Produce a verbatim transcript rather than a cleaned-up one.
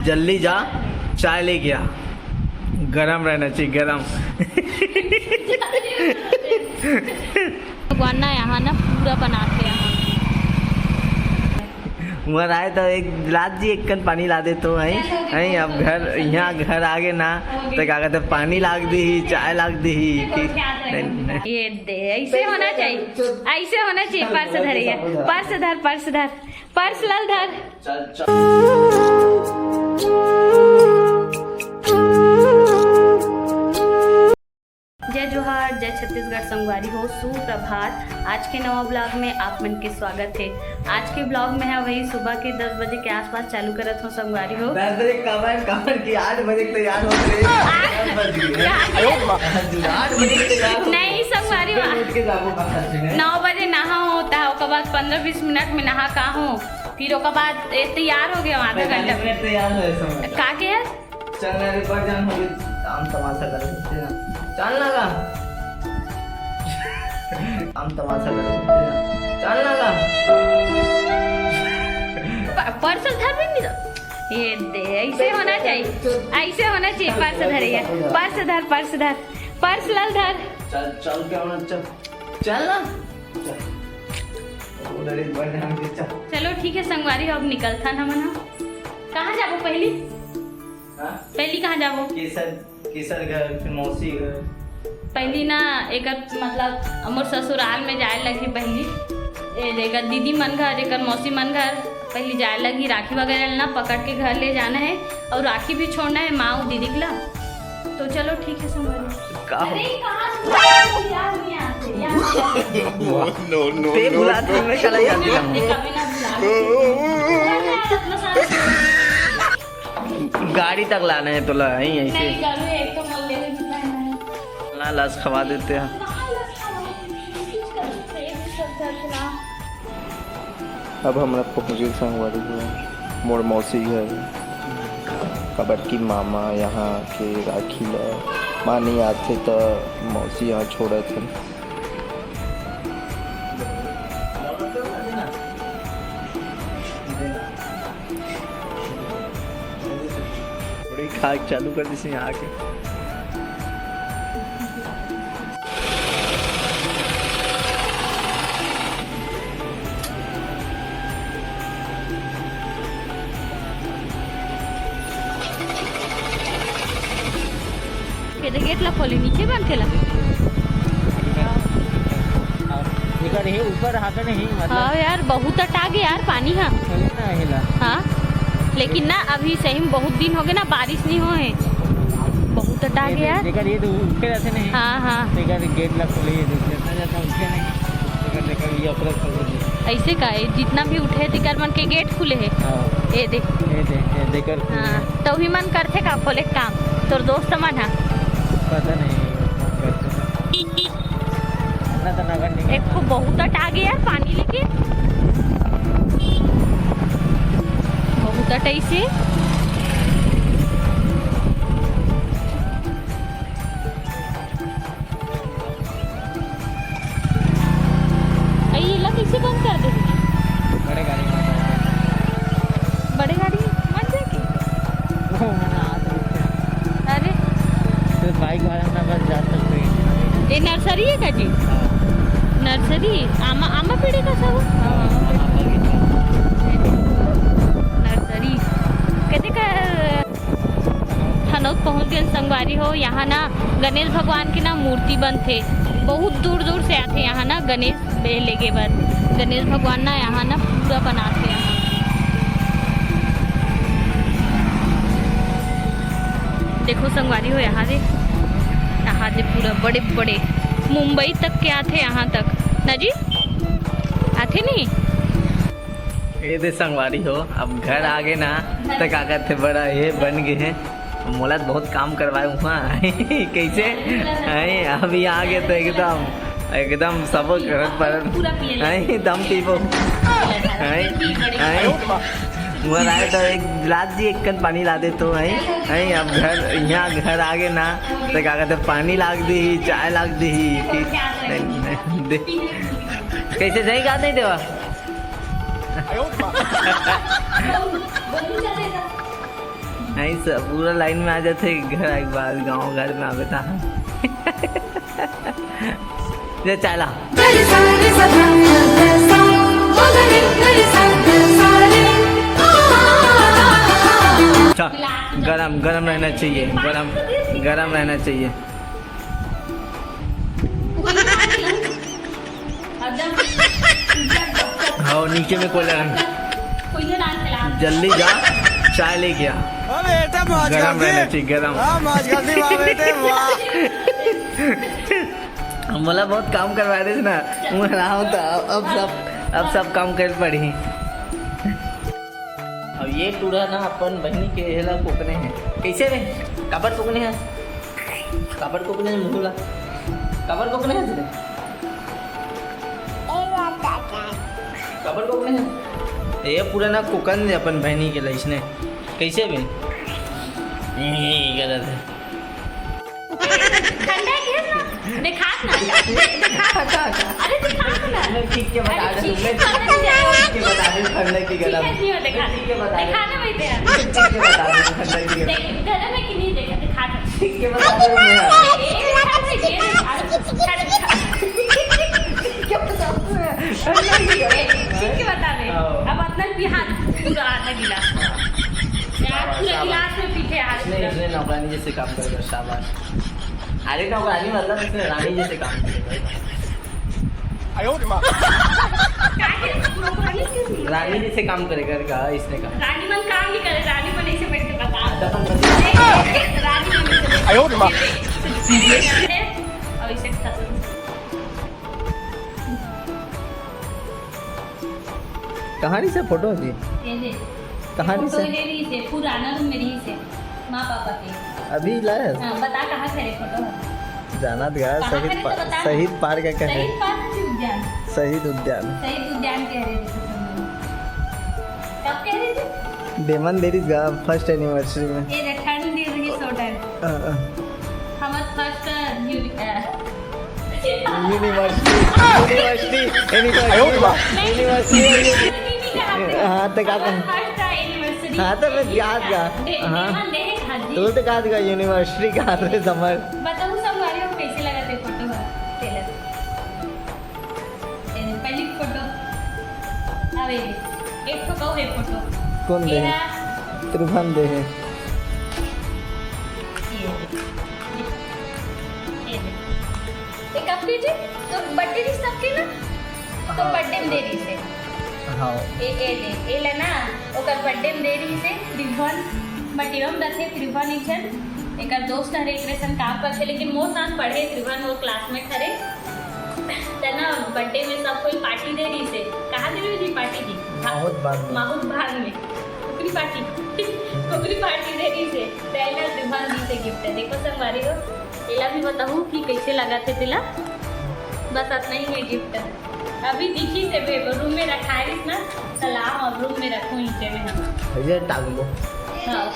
जल्दी जा, चाय लेके आ, गरम रहना चाहिए, गरम। भगवान ना यहाँ ना पूरा बनाथे यहाँ। उमर आए तो एक गिलास जी, एक कन पानी ला दे तो, हैं? हैं, अब घर, यहाँ घर आगे ना, तो क्या कहते, पानी लाग दी ही, चाय लाग दी ही, कि नहीं, नहीं। ये दे, ऐसे होना चाहिए, ऐसे होना चाहिए। पर्स धर, ये पर्स धर, पर्स धर, पर्स लाल धर। चल, चल। जय जोहार, जय छत्तीसगढ़ संगवारी हो, सुप्रभात। आज के नवा ब्लॉग में आप मन के स्वागत है। आज के ब्लॉग में है वही सुबह के दस बजे के आसपास चालू करत हो संगवारी हो। दस बजे कमर, कमर की आठ बजे के तैयार हो गए। दस बज गए। आठ बजे के तैयार हो। नहीं संगवारी हो। उठ के जाबो बाहर से। नौ बजे नहा होता है, ओकर बाद पन्द्रह बीस मिनट में नहा का हो, फिर ओकर बाद ए, तैयार हो गया आधा घंटा में। तैयार हो समझ। का के है? चल ना रे, बड़ जान हो गई। काम तमाशा कर देते हैं। चल ना गा। काम तमाशा कर देते हैं। चल ना गा। प-, पर्स धर भी नहीं दो। ये दे, ऐसे होना चाहिए, ऐसे होना चाहिए। पर्स धर, ये पर्स धर, पर्स धर, पर्स लाल धर। चल, चल, क्या होना, चल, चल ना। चल। उधर एक बड़ जान के चल। चलो ठीक है संगवारी, अब निकलता ना मना। कहाँ जाबो पहली? हाँ? पहली कहाँ जाबो? केसर, केसर घर, फिर मौसी घर। पहली ना एकर मतलब मोर ससुराल में जाए लगी पहली। ए, एकर दीदी मन घर, एकर मौसी मन घर पहली जाए लगी। राखी वगैरह ना पकड़ के घर ले जाना है और राखी भी छोड़ना है माँ और दीदी के ला। तो चलो ठीक है संगवारी। का हो? अरे कहाँ से भुला गया? यहाँ से, यहाँ से। No, no, पे no, भुला no। मैं चला जाती हूँ। कभी ना भुला। गाड़ी तक लाना है तोला, यहीं ऐसे। नहीं, गाड़ी एक तो मल लेने की plan है। ना, लस खवा देते हैं। अब हमला पहुँच गए संगवारी हो, मोर मौसी घर। काबर कि मामा यहाँ के राखी ला मानी आथे, त मौसी यहाँ छोड़त हे। थोड़ी खाए चालू कर दिस यहाँ आके। ये तो गेट ला खोले, नीचे बंद केला। ऊपर ही, ऊपर हाथ नहीं, मतलब। हाँ यार, बहुत अटा गया यार पानी। हाँ। हाँ, लेकिन ना अभी सही में बहुत दिन हो गए ना, बारिश नहीं होए, बहुत अटा गया यार। देखा, ये तो उठे रहते नहीं। हाँ, हाँ। देखा, गेट ला खोले, ये देख, जितना जाता उठे नहीं। देखा, देखा, ये अपना खोल दे। ऐसे का, ये जितना भी उठे, तेकर मन के गेट खुले है। हाँ। ये देख। ये देख, ये देख। हाँ, तो भी मन करथे का खोले काम, तोर दोस्त मन हा? पता नहीं। इतना तो नगर निगम एक ठो बहुत अटा गया यार पानी लेके, बहुत अटैसे। अई, ये ला कैसे बंद कर दे? बड़े गाड़ी में आता है। बड़े गाड़ी में मत जाके। वो मैंने हाथ में। अरे। तो बाइक वाला ना बस जा सकते हैं। ये नर्सरी है का जी? हाँ। नर्सरी? आमा, आमा पेड़ का सब? हाँ, आमा बगीचा। नर्सरी। कहते का हनौत पहुंच गए संगवारी हो। यहाँ ना गणेश भगवान के ना मूर्ति बनथे, बहुत दूर दूर से आथे यहाँ ना गणेश बे लेगे बर। गणेश भगवान ना यहाँ ना पूरा बनाथे यहाँ। देखो संगवारी हो, यहाँ दे, यहाँ दे पूरा बड़े बड़े मुंबई तक के आथे यहाँ तक ना जी, आथे नहीं। ए दे संगवारी हो, अब घर आगे ना, त का कहथे, बड़ा ये बन गए हैं। मोला तो बहुत काम करवाए हुआ। कैसे? हैं, अभी आगे तो एकदम, एकदम सब घर पर पूरा पिए ले। हैं, दम पीबो। हैं, हैं। मोर आए तो एक गिलास जी, एक कन पानी ला दे तो, हैं, हैं, अब घर, यहाँ घर आगे ना, त का कहथे, पानी लाग दी ही, चाय लाग दी ही, कि नहीं, नहीं, दे। कैसे सही बात नहीं देवा? नहीं सर, पूरा लाइन में आ जाते घर आए के बाद, गाँव घर में आवे ता। ये चाला। अच्छा, गरम, गरम रहना चाहिए, गरम, गरम रहना चाहिए। हाँ, नीचे में कोयला रख। जल्दी जा, चाय लेके आ। अरे बेटा, मौज गरम कर दी। रहना चाहिए, गरम। हाँ, मौज कर दी, वाह बेटे, वाह। मोला बहुत काम करवा रहे थे ना, मैं रहा हूँ तो अब, अब सब, अब सब काम कर पड़ी। अब ये टूरा ना अपन बहिनी के एला कोकने हे। कैसे रे? काबर कोकने हे? काबर कोकने हे मुँह ला? काबर कोकने हे तेरे? काबर कोकने हे? ये पूरा ना कोकन दे अपन बहिनी के ला इसने। कैसे बे? ये गलत है। ठंडा है ना? दिखात ना। दिखात। अच्छा, अच्छा। अरे दिखात ना। मैं ठीक के बता अरे दे, ठीक मैं से बता दे। ठीक के बता दे, ठंडा की गरम। ठीक है, नहीं हो, दिखा। ठीक के बता दे। दिखा ना भाई तेरा। ठीक के बता दे, ठंडा की गरम। देख, गरम है कि नहीं, देख, दिखा दे। ठीक के बता दे, मैं ए, दिखा दे, ये दिखा दे। क्या बता दे? ठंडा की गरम। ठीक के बता दे। हाँ। अब अतना भी हाथ पूरा आधा गिलास। यार, पूरा शाबाश। गिलास में पीछे हाथ इसने, पूरा। इसने नौकरानी जैसे काम करेगा, शाबाश। अरे नौकरानी मतलब इसने रानी जैसे काम करेगा। आयो रे माँ। काहे? नौकरानी क्यों नहीं? रानी जैसे काम करेगा, कहा इसने कहा। रानी मन काम नहीं करे, रानी मन ऐसे बैठ के बता। अच्छा, अपन बता। रानी मन ऐसे बैठ के आयो रे माँ। और इसे खत्म। कहाँ रही से फोटो जी? ये ले। कहाँ रही फोटो से? ले रही से, पुराना रूम में रही से, माँ पापा के। अभी लाया? हाँ, बता कहाँ खड़े फोटो है? जाना दिया, कहाँ शहीद खड़े पा-, तो बता। शहीद पार्क का कहे? शहीद पार्क की उद्यान। शहीद उद्यान। शहीद उद्यान कह रहे थे फोटो में। कब कह रहे थे? डेमन देरी गा first anniversary में। ये रे, ठंड दे रही सो time। हाँ, हाँ। हमर first, अ, यूनि-, अ, University, university, university, आयो रे माँ। University। हाँ, तो का कहूँ? First anniversary। हाँ, तो मैं याद गा। दे-, हाँ। देवन दे है खाजी। तू तो का गा university का रे समर। बताओ संगवारी हो कैसे लगा थे फोटो का? चलो। ए, पहली फोटो। अबे, एक तो कहू है फोटो। कौन दे ये है? है। त्रिभुवन दे है। ये। ये। एक अपनी जी, तो birthday रहिस सबके ना, तो birthday में दे रहिस हे। हाँ। ए, ए दे, ए ला ना, ओकर birthday में दे रहिस हे, त्रिभुवन, मटिरम रथे त्रिभुवन एक झन, एकर दोस्त हरे, एकरे संग काम करथे, लेकिन मोर साथ पढ़े त्रिभुवन, मोर classmate हरे। त ना, birthday में सब कोई party दे रहिस हे। कहाँ दे रहिस जी party जी? माहुत बाग में। माहुत बाग में। कुकरी party। कुकरी party दे रहिस हे। त एला त्रिभुवन दीस हे gift। देखो संगवारी हो, एला भी बताहूँ कि कैसे लगत हे तेला। बस अतना ही है gift। अभी दिखिस हे बे, room में रखाइस ना, चला अब room में रखूँ नीचे में हम। भैया टांग लो। हाँ।